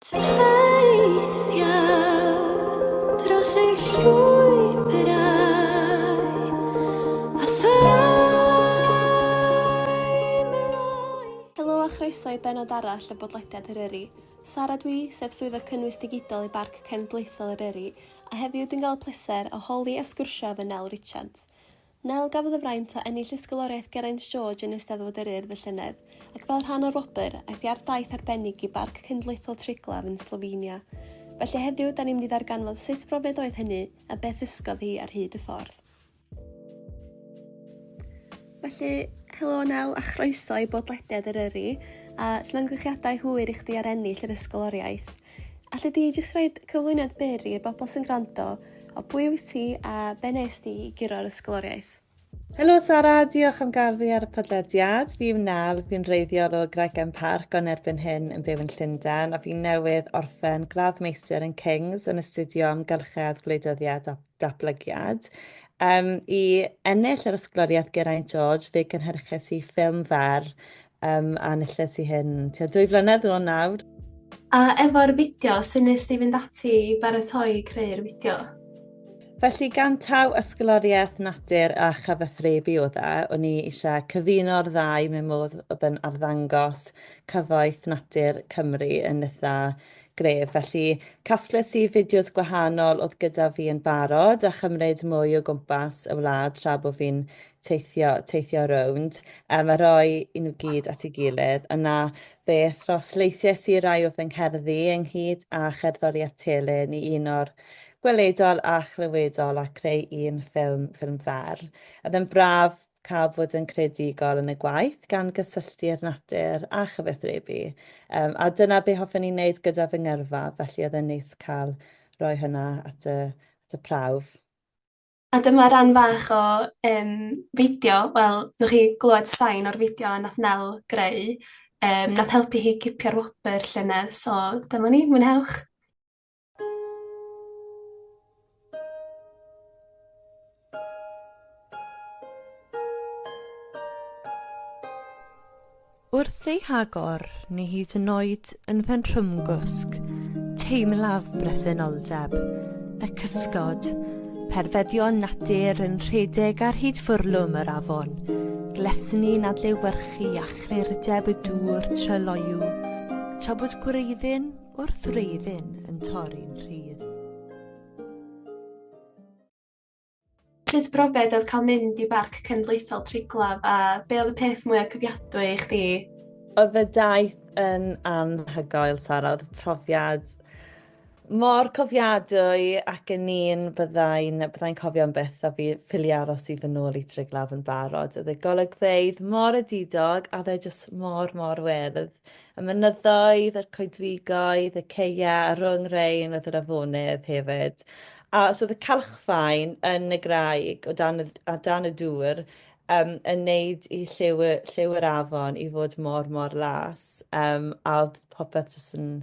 Teithiau dros ei llwybrau a Helo a chroeso i bennod arall o Bodlediad Eryri. Sara dwi, sef Swyddog Cynnwys Digidol i Barc Cenedlaethol Eryri, a heddiw dwi'n cael y pleser o holi a sgwrsio efo Nel Richards. Nel gafodd y fraint o ennill Ysgoloriaeth Geraint George yn Eisteddfod yr Urdd y llynedd, ac fel rhan o'r wobr, aeth hi ar daith arbennig i Barc Cenedlaethol Triglav yn Slofenia. Felly heddiw, da ni'n mynd i ddarganfod sut brofiad oedd hynny a beth ddysgodd hi ar hyd y ffordd. Felly, helo Nel a chroeso i bodlediad Eryri, a llongyfarchiadau hwyr i chdi ar ennill yr ysgoloriaeth. Alli di jyst roid cyflwyniad byr i'r bobl sy'n gwrando o pwy wyt ti a be nes di i guro'r ysgoloriaeth? Helo Sara, diolch am gael fi ar y podlediad. Fi yw Nel, fi'n wreiddiol o Graigwen Park ond erbyn hyn yn byw yn Llundain a fi newydd orffen gradd meistr yn King's yn astudio amgylchedd, gwleidyddiaeth a datblygiad. Um, I ennill yr ysgoloriaeth Geraint George, fe gynhyrches i ffilm fer Um, a enilles i hyn tua 2 flynedd yn ôl nawr. A efo'r fideo, sut nes di fynd ati i baratoi creu'r fideo? Felly gan taw ysgoloriaeth natur a chyfathrebu oedd e, o'n i eisiau cyfuno'r ddau mewn modd oedd yn arddangos cyfoeth natur Cymru yn eitha gref. Felly casgles i fideos gwahanol oedd gyda fi yn barod a chymryd mwy o gwmpas y wlad tra bod fi'n teithio, teithio rownd, yym, a rhoi i nhw gyd at ei gilydd. Yna fe throsleisiais i rai o fy ngherddi ynghyd â cherddoriaeth telyn i un o'r gweledol a chlywedol a creu un ffilm, ffilm fer. Oedd e'n braf cael bod yn creadigol yn y gwaith gan gysylltu'r natur a chyfathrebu. Um, a dyna be hoffen i wneud gyda fy ngyrfa, felly oedd e'n neis cael rhoi hynna at y, at y prawf. A dyma ran fach o yym fideo, wel, newch chi glywed sain o'r fideo nath Nel greu, yym nath helpu hi gipio'r wobr llynedd, so dyma ni, mwynhewch! Wrth ei hagor, neu hyd yn oed yn fy nhrwmgwsg, teimlaf bresenoldeb, y cysgod, perfeddion natur yn rhedeg ar hyd fwrlwm yr afon, glesni'n adlewyrchu a chlurdeb y dŵr tryloyw, tra bod gwreiddyn wrth wreiddyn yn torri'n rhydd. Sut brofiad oedd cael mynd i Barc Cenedlaethol Triglav a be oedd y peth mwyaf cofiadwy i chdi? Oedd y daith yn anhygoel, Sara. Oedd y profiad mor cofiadwy ac yn un byddai'n byddai'n cofio am byth a fi ffili aros i fy nôl i Triglav yn barod. Oedd y golygfeydd mor odidog a oedd e jyst mor, mor wyrdd. Y mynyddoedd, y coedwigoedd, y caeau, a rhwng rhein oedd yr afonydd hefyd. A so oedd y calchfaen yn y graig o dan y, o dan y dŵr um, yn neud i lliw, lliw yr afon i fod mor, mor las. Um, a oedd popeth jyst yn,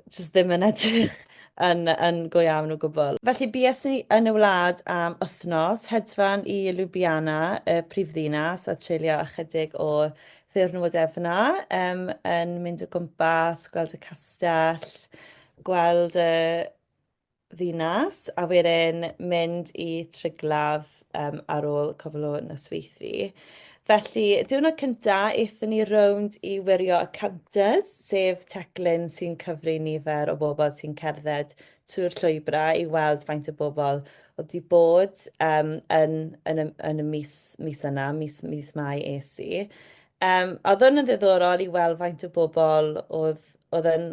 jyst ddim yn edrych yn, yn go iawn o gwbl. Felly bues i yn y wlad am wythnos, hedfan i Ljubljana, y prifddinas, a treulio ychydig o ddiwrnodau fyna, um, yn mynd o gwmpas, gweld y castell, gweld y ddinas, a wedyn mynd i Triglav um, ar ôl cwbl o nosweithi. Felly, diwrnod cynta, aethon ni rownd i wirio y counters, sef teclyn sy'n cyfri nifer o bobl sy'n cerdded trwy'r llwybrau i weld faint o bobl oedd wedi bod um, yn, yn, y, yn y mis, mis yna, mis, mis Mai es i. Um, a oedd hwn yn ddiddorol i weld faint o bobl oedd, oedd yn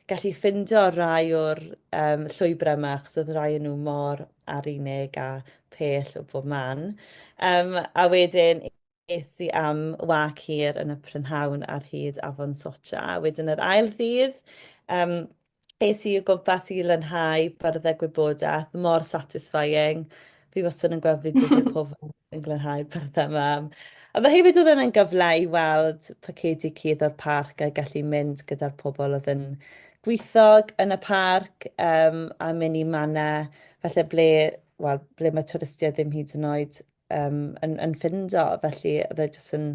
gallu ffindo rai o'r um, llwybrau yma, achos oedd rai o'n nhw mor arunig a pell o bob man. Um, a wedyn es i am wâc hir yn y prynhawn ar hyd afon Socha. Wedyn yr ail ddydd, um, es i o gwmpas i lanhau byrddau gwybodaeth, mor satisfying. Fi wastad yn gweld fideos o pobl yn glanhau'r byrddau yma. A fe hefyd oedd yna'n gyfle i weld pacedi cudd o'r parc a gallu mynd gyda'r pobl oedd yn gweithio yn y parc um, a mynd i mannau falle ble, wel, ble mae twristiaid ddim hyd yn oed um, yn, yn ffindo. Felly oedd e jyst yn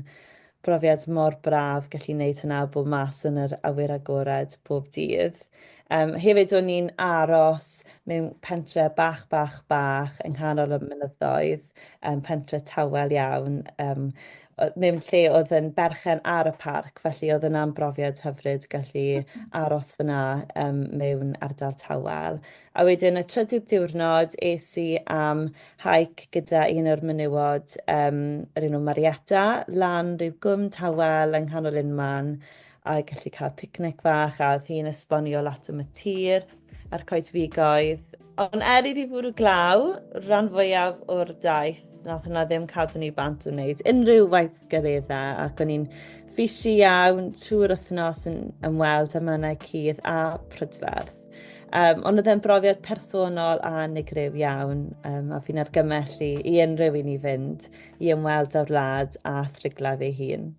brofiad mor braf gallu wneud hwnna a bod mas yn yr awyr agored bob dydd. Hefyd o'n i'n aros mewn pentre bach bach bach yng nghanol y mynyddoedd, pentre tawel iawn, mewn lle oedd yn berchen ar y parc, felly oedd yna'n brofiad hyfryd gallu aros fyna mewn ardal tawel. A wedyn y trydydd diwrnod es i am hike gyda un o'r menywod, yr enw Marietta, lan rhyw gwm tawel yng nghanol unman, a gallu cael picnic fach, a oedd hi'n esbonio lot am y tir a'r coedwigoedd. Ond er iddi fwrw glaw, rhan fwyaf o'r daith, nath hwnna ddim cadw ni bant o wneud unrhyw weithgareddau, ac o'n i'n fisi iawn trwy'r wythnos yn ymweld â mannau cudd a prydferth. Ond oedd e'n brofiad personol a unigryw iawn, a fi'n argymell i unrhyw un i fynd i ymweld â'r wlad a Thriglav ei hun.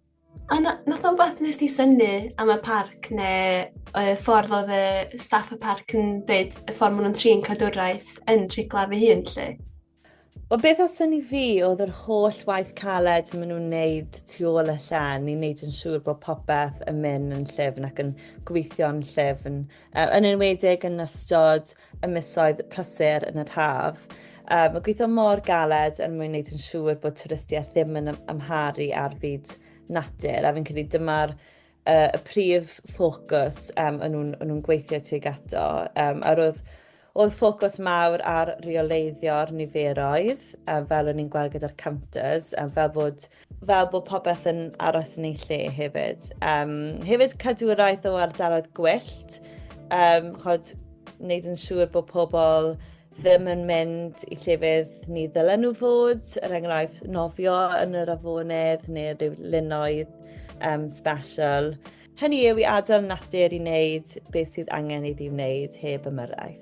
A na, nath o wbath nes di synnu am y parc neu y ffordd oedd y staff y parc yn dweud y ffordd maen nhw'n trin cadwraeth yn Triglav ei hun 'lly? Wel, beth oedd synnu fi oedd yr holl waith caled maen nhw'n wneud tu ôl y llen i wneud yn siŵr bod popeth yn mynd yn llyfn ac yn gweithio'n llyfn, yn enwedig yn ystod y misoedd prysur yn yr haf. Mae gweithio mor galed er mwyn wneud yn siŵr bod twristiaeth ddim yn amharu ar fyd natur, a fi'n credu dyma'r y prif ffocws o'n nhw'n gweithio tuag ato. A roedd, oedd ffocws mawr ar reoleiddio'r niferoedd, fel o'n i'n gweld gyda'r counters, fel bod popeth yn aros yn ei lle hefyd. Hefyd cadwraeth o ardaloedd gwyllt, chod, wneud yn siŵr bod pobl ddim yn mynd i llefydd ni ddylen nhw fod, er enghraifft nofio yn yr afonydd neu rhyw linoedd special. Hynny yw i adael natur i wneud beth sydd angen iddi wneud heb ymyrraeth.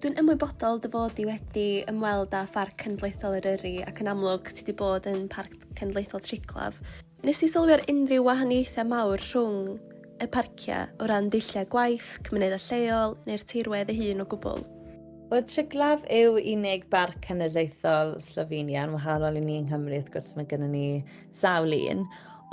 Dwi'n ymwybodol dy fod di wedi ymweld â Pharc Cenedlaethol Eryri ac yn amlwg ti 'di bod yn Parc Cenedlaethol Triglav. Nes di sylwi ar unrhyw wahaniaethau mawr rhwng y parciau o ran dulliau gwaith, cymunedau lleol neu'r tirwedd ei hun o gwbl? Wel, Triglav yw unig barc cenedlaethol Slofenia, yn wahanol i ni yng Nghymru, wrth gwrs mae gennym ni sawl un.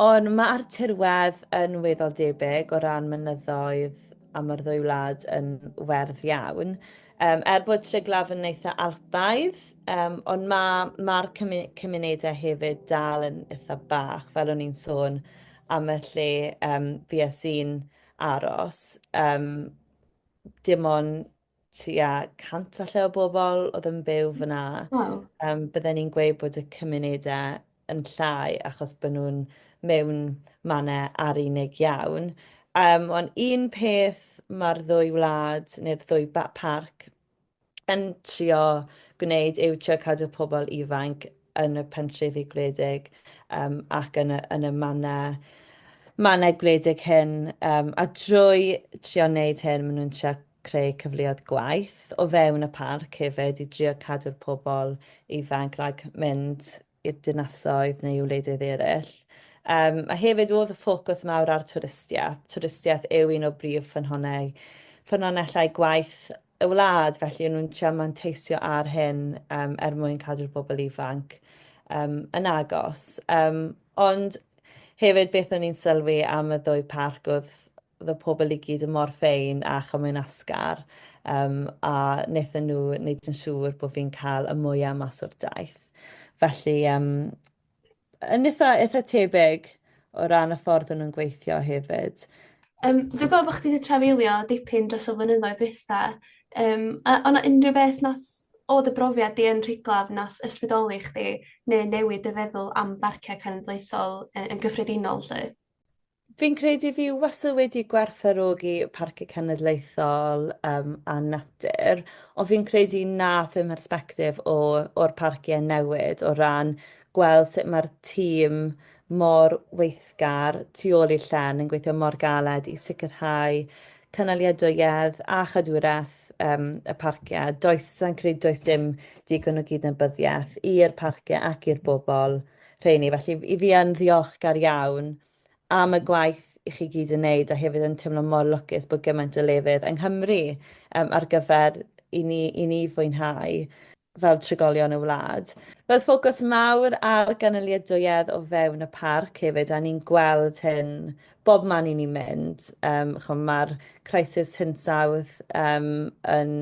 Ond mae'r tirwedd yn weddol debyg o ran mynyddoedd a mae'r ddwy wlad yn werdd iawn. Er bod Triglav yn eitha alpaidd, ond mae'r ma cymunedau hefyd dal yn eitha bach, fel o'n i'n sôn am y lle fues i'n aros. Dim ond tua 100 falle o bobl oedd yn byw fyna. Wow. Bydden ni'n gweud bod y cymunedau yn llai achos bod nhw'n mewn mannau arunig iawn. Ond un peth mae'r ddwy wlad neu'r ddwy parc yn trio gwneud yw trio cadw pobl ifanc yn y pentrefi gwledig ac yn y mannau gwledig hyn. A drwy trio wneud hyn, maen nhw'n trio creu cyfleoedd gwaith o fewn y parc hefyd i drio cadw'r pobl ifanc rhag mynd i'r dinasoedd neu i wledydd eraill. A hefyd oedd y ffocws mawr ar twristiaeth. Twristiaeth yw un o brif ffynhonnau, ffynonellau gwaith y wlad, felly o'n nhw'n trio manteisio ar hyn er mwyn cadw'r bobl ifanc yn agos. Ond hefyd beth o'n i'n sylwi am y ddwy parc oedd oedd y pobl i gyd yn mor ffein a chymwynasgar, a wnaethon nhw wneud yn siŵr bod fi'n cael y mwyaf mas o'r daith. Felly, yn eitha, eitha tebyg o ran y ffordd o'n nhw'n gweithio hefyd. Dwi'n gwybod bod chdi wedi trafeilio dipyn dros y flynyddoedd dwytha. A o' 'na unrhyw beth nath o dy brofiad di yn Rhiglav nath ysbrydoli chdi neu newid dy feddwl am barciau cenedlaethol yn gyffredinol 'lly? Fi'n credu fi wastad wedi gwerthfawrogi Parciau Cenedlaethol a natur, ond fi'n credu nath fy mhersbectif o, o'r parciau newid o ran gweld sut mae'r tîm mor weithgar tu ôl i'r llen yn gweithio mor galed i sicrhau cynaliadwyedd a chadwraeth y parciau. Does, sa'n credu does dim digon o gydnabyddiaeth i'r parciau ac i'r bobl rheini. Felly i fi yn ddiolchgar iawn am y gwaith i chi gyd yn neud a hefyd yn teimlo mor lwcus bod gymaint o lefydd yng Nghymru ar gyfer i ni, i ni fwynhau. fel trigolion y wlad. Roedd ffocws mawr ar gynaliadwyedd o fewn y parc hefyd, a ni'n gweld hyn bob man i ni'n mynd. Um, Mae'r crisis hinsawdd um, yn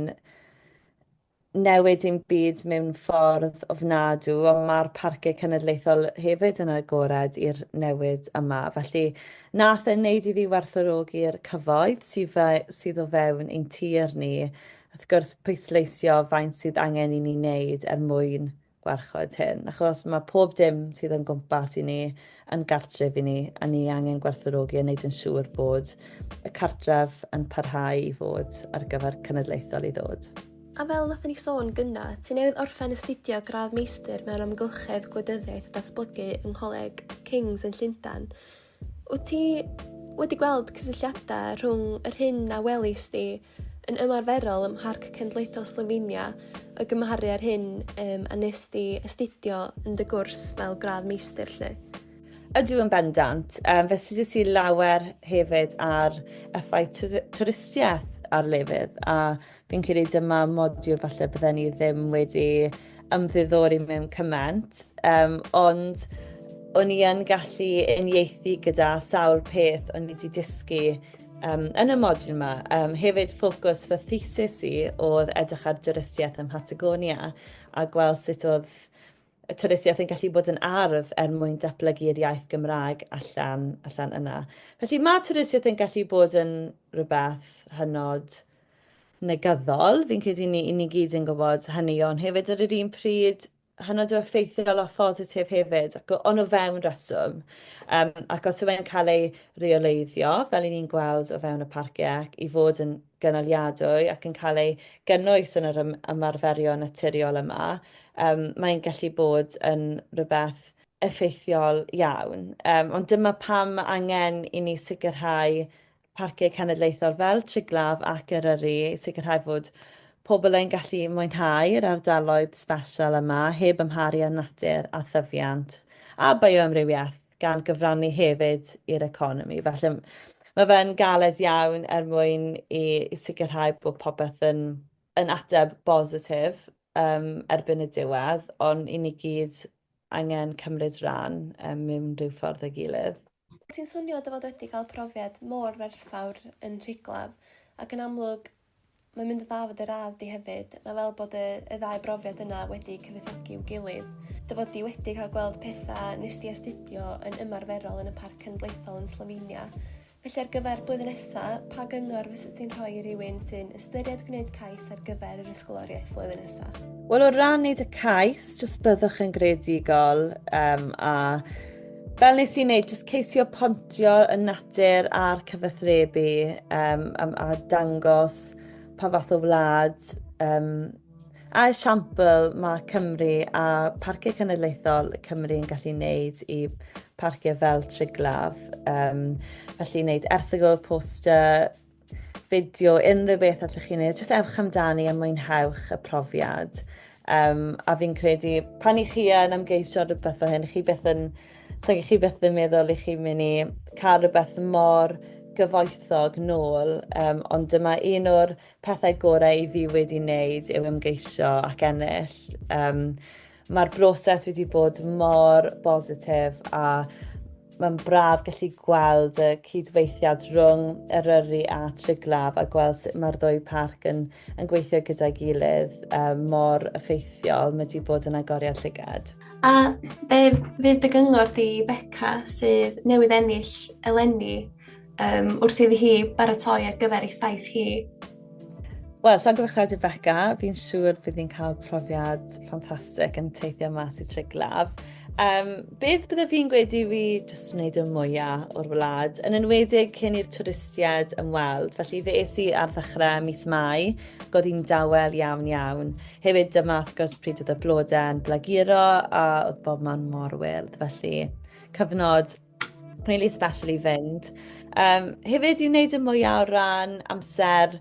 newid ein byd mewn ffordd ofnadw, ond mae'r parciau cenedlaethol hefyd yn agored i'r newid yma. Felly, nath e wneud i fi werthfawrogi'r cyfoeth sydd, fe, sydd o fewn ein tir ni, wrth gwrs pwysleisio faint sydd angen i ni wneud er mwyn gwarchod hyn, achos mae pob dim sydd yn gwmpas i ni yn gartref i ni, a ni angen gwerthfawrogi a wneud yn siŵr bod y cartref yn parhau i fod ar gyfer cenedlaethol i ddod. A fel nathon ni sôn gynna, ti newydd orffen astudio gradd meistr mewn Amgylchedd, Gwleidyddiaeth a Datblygu yng Ngholeg King's yn Llundain. Wyt ti wedi gweld cysylltiadau rhwng yr hyn a welis di yn ymarferol ym Mharc Cenedlaethol Slofenia o'i gymharu â'r hyn um, a nes di astudio yn dy gwrs fel gradd meistr 'lly? Ydw yn bendant. Um, fe astudiais i lawer hefyd ar effaith twristiaeth ar lefydd a fi'n credu dyma modiwl falle bydden ni ddim wedi ymddiddori mewn cymaint, um, ond o'n i yn gallu uniaethu gyda sawl peth o'n i wedi dysgu um, yn y modiwl yma. Um, hefyd, ffocws fy thesis i oedd edrych ar dwristiaeth ym Mhatagonia a gweld sut oedd y twristiaeth yn gallu bod yn arf er mwyn datblygu'r iaith Gymraeg allan, allan yna. Felly mae twristiaeth yn gallu bod yn rhywbeth hynod negyddol, fi'n credu ni, ni gyd yn gwybod hynny, ond hefyd ar yr un pryd, hynod o effeithiol a phositif hefyd, ac ond o fewn reswm. Um, ac os yw e'n cael ei reoleiddio, fel i ni'n gweld o fewn y parciau, ac i fod yn gynaliadwy ac yn cael ei gynnwys yn yr ymarferion naturiol yma, um, mae'n gallu bod yn rhywbeth effeithiol iawn. Um, ond dyma pam mae angen i ni sicrhau parciau cenedlaethol fel Triglav ac Eryri i sicrhau fod pobl yn gallu mwynhau yr ardaloedd sbesial yma heb amharu ar natur a thyfiant a bioamrywiaeth, gan gyfrannu hefyd i'r economi. Felly mae fe'n galed iawn er mwyn i, i sicrhau bod popeth yn, yn ateb bositif um, erbyn y diwedd, ond i ni gyd angen cymryd rhan um, mewn rhyw ffordd ei gilydd. Ti'n swnio dy fod wedi cael profiad mor werthfawr yn Rhiglav, ac yn amlwg mae'n mynd yn dda efo dy radd di hefyd. Mae fel bod y, y ddau brofiad yna wedi cyfoethogi i'w gilydd. Dy fod di wedi cael gweld pethau nes di astudio yn ymarferol yn y Parc Cenedlaethol yn Slovenia. Felly ar gyfer blwyddyn nesa, pa gyngor fysa ti'n rhoi i rywun sy'n ystyried gwneud cais ar gyfer yr ysgoloriaeth flwyddyn nesa? Wel, o ran wneud y cais, jyst byddwch yn greadigol um, a fel nes i wneud, jyst ceisio pontio y natur a'r cyfathrebu um, a, a dangos pa fath o wlad um, A esiampl mae Cymru a Parciau Cenedlaethol Cymru yn gallu wneud i parciau fel Triglav. Um, felly wneud erthygl, poster, fideo, unrhyw beth allwch chi wneud. Jyst ewch amdani a mwynhewch y profiad. Um, a fi'n credu, pan i chi yn ymgeisio rhywbeth fel hyn, chi byth yn, so chi byth yn meddwl i chi'n mynd i cael rhywbeth mor gyfoethog nôl, um, ond dyma un o'r pethau gorau i fi wedi wneud yw ymgeisio ac ennill. Um, Mae'r broses wedi bod mor bositif a mae'n braf gallu gweld y cydweithiad rhwng Eryri a Triglav a gweld sut mae'r ddwy parc yn, yn gweithio gyda'i gilydd um, mor effeithiol. Mae wedi bod yn agoriad llygad. A be fydd dy gyngor di Beca sydd newydd ennill eleni um, wrth iddi hi baratoi ar gyfer ei thaith hi? Wel, llongyfarchiadau i Beca. Fi'n siŵr bydd hi'n cael profiad ffantastig yn teithio mas i Triglav. Um, beth bydde fi'n gweud i fi jyst wneud y mwyaf o'r wlad, yn enwedig cyn i'r twristiaid ymweld. Felly fe es i ar ddechrau mis Mai, ac oedd hi'n dawel iawn iawn. Hefyd dyma wrth gwrs pryd oedd y blodau yn blaguro a oedd bob man mor wyrdd. Felly cyfnod really special i fynd. Um, hefyd i wneud y mwyaf o ran amser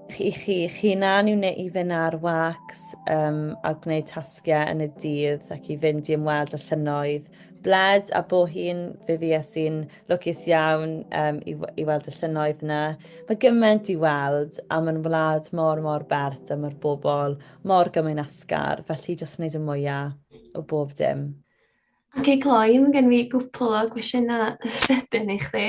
i chi'ch hunan i wneud i fynd ar wax um, a gwneud tasgiau yn y dydd ac i fynd i ymweld â llynnoedd bled a bo hi'n fe fues i'n lwcus iawn um, i, i weld y llynnoedd yna. Mae gymaint i weld a mae'n wlad mor mor bert a mae'r bobl mor gymwynasgar, felly jyst wneud y mwyaf o bob dim. Ac i gloi, mae gen fi gwpl o gwestiynau sydyn i chdi.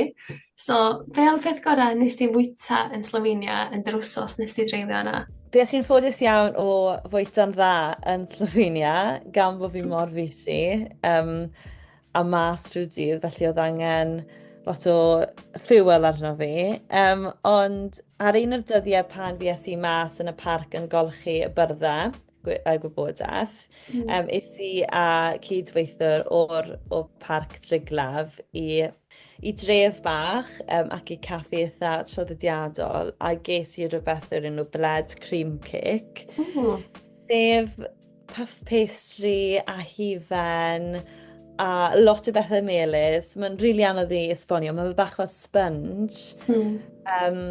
So, be oedd peth gorau nes di fwyta yn Slovenia yn yr wsos nes di dreulio yna? Fues i'n ffodus iawn o fwyta'n dda yn Slovenia, gan bod fi mor busy um, a mas trwy'r dydd, felly oedd angen lot o fuel arno fi. Um, ond ar un o'r dyddiau pan fues i mas yn y parc yn golchi y byrddau, y gwybodaeth. Mm. Um, es i a cydweithiwr o'r, o Parc Triglav i, i dref bach um, ac i caffi eitha traddodiadol a ges i rhywbeth o'r enw Bled Cream Cake. Mm. Sef puff pastry a hufen a lot o bethau melys. Mae'n rili really anodd i esbonio. Mae'n bach fel sponge. Mm. Um,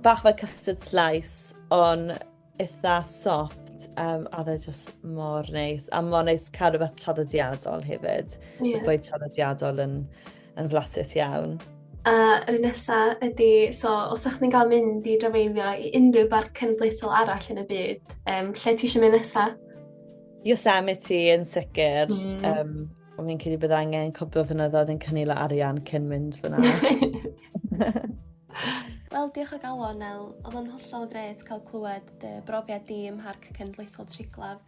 bach fel custard slice, ond eitha soft um, a oedd e just mor neis. A mor neis cael rhywbeth traddodiadol hefyd. Yeah. Y bwyd traddodiadol yn, yn flasus iawn. A yr un nesa ydy, so os ydych chi'n cael mynd i drafeilio i unrhyw barc cenedlaethol arall yn y byd, um, lle ti eisiau mynd nesa? Yosemite yn sicr. Mm. Um, ond fi'n credu bydd angen cwpl o fynyddoedd yn cynnil o arian cyn mynd fyna. Wel, diolch o galon, Nel. Oedd o'n hollol grêt cael clywed dy brofiad di ym Mharc Cenedlaethol Triglav,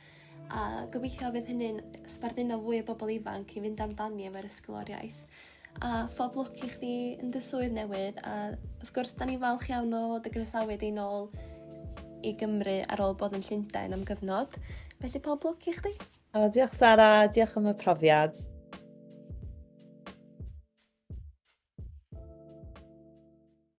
a gobeithio fydd hynny'n sbarduno fwy o bobl ifanc i fynd amdani efo'r ysgoloriaeth. A phob lwc i chdi yn dy swydd newydd, a wrth gwrs, da ni'n falch iawn o dy groesawu di nôl i Gymru ar ôl bod yn Llundain am gyfnod. Felly pob lwc i chdi. O, diolch Sara, diolch am y profiad.